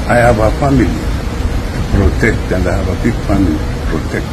I have a family to protect, and I have a big family to protect.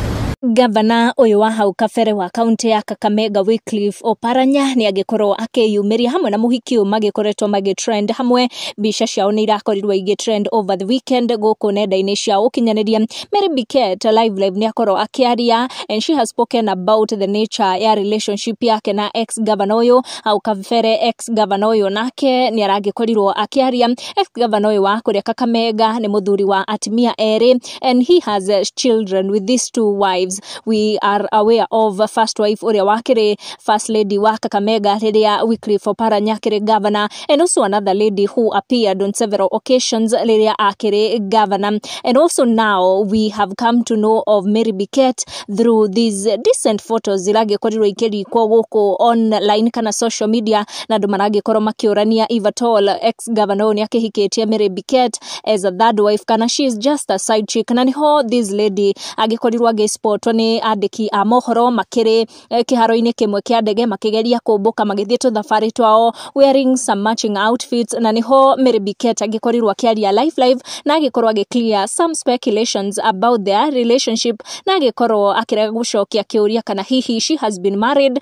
Gavana ũyũ wa hau kabere wa kaunti ya Kakamega Wycliffe Oparanya nĩ agĩkorwo akĩyumĩria hamwe na mũhiki ũyũ magĩkoretwo magĩtrend hamwe. Mbica ciao nĩ irakorirwo igĩtrend over the weekend gũkũ nenda-inĩ cia ũkinyanĩria. Mary Biket live live nĩ akorwo akĩaria, and she has spoken about the nature ya relationship yake na ex governor ũyũ hau kabere. Ex governor ũyũ nake nĩ aragĩkorirwo akĩaria. Ex governor ũyũ wa kũrĩa Kakamega nĩ mũthuri wa atumia erĩ, and he has children with these two wives. We are aware of first wife ũrĩa wakĩrĩ first lady wa Kakamega rĩrĩa Wycliffe Oparanya akĩrĩ governor, and also another lady who appeared on several occasions rĩrĩa akĩrĩ governor. And also now we have come to know of Mary Biket through these decent photos iragĩkorirwo ikĩrikwo gũkũ online kana social media, na andũ maragĩkorwo makĩũrania if at all ex governor ũyũ nĩ akĩhikĩtie Mary Biket as a third wife kana she is just a side chick. Na niho this lady agĩkorirwo agĩspotwo nĩ andĩki a mohoro makĩrĩ kĩharo-inĩ kĩmwe kĩa ndege makĩgeria kũmbũka magĩthiĩ tũthabarĩ twao wearing some matching outfits, na niho Mary Biket agĩkorirwo akĩaria live live na agĩkorwo agĩ clear some speculations about their relationship, na agĩkorwo akĩrega gũcokia kĩũria kana hihi she has been married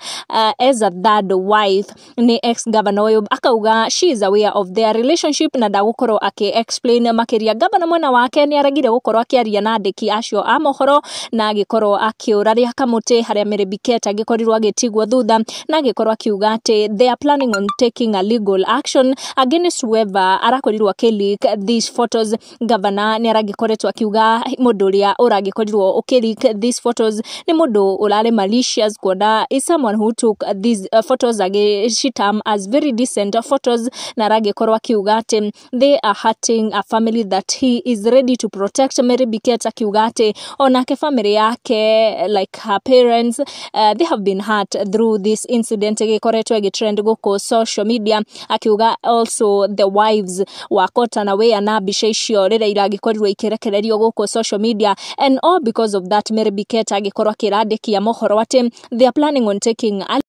as a third wife nĩ ex governor ũyũ. Akauga she is aware of their relationship na ndagũkorwo akĩ explain makĩria. Governor mwena wake nĩ aregire gũkorwo akĩaria na andĩki acio a mohoro na agĩkorwo akĩũra rĩa kamũtĩ harĩa Mary Biket agĩkorirwo agĩtigwo thutha, na agĩkorwo akiuga atĩ they are planning on taking a legal action against whoever arakorirwo akĩ leak these photos. Governor nĩ aragĩkoretwo akiuga mũndũ ũrĩa ũragĩkorirwo ũkĩ leak these photos nĩ mũndũ ũrarĩ malicious, kuona is someone who took these photos agĩcitam as very decent photos, na aragĩkorwo akiuga atĩ they are hurting a family that he is ready to protect. Mary Biket akiuga atĩ onake family yake, like her parents, they have been hurt through this incident ĩgĩkoretwo ĩgĩtrend gũkũ social media. Akiuga also the wives wa Kota na Wea na mbica icio rĩrĩa iragĩkorirwo ikĩrekererio gũkũ social media, and all because of that Mary Biket agĩkorwo akĩra andĩki a mohoro atĩ they are planning on taking a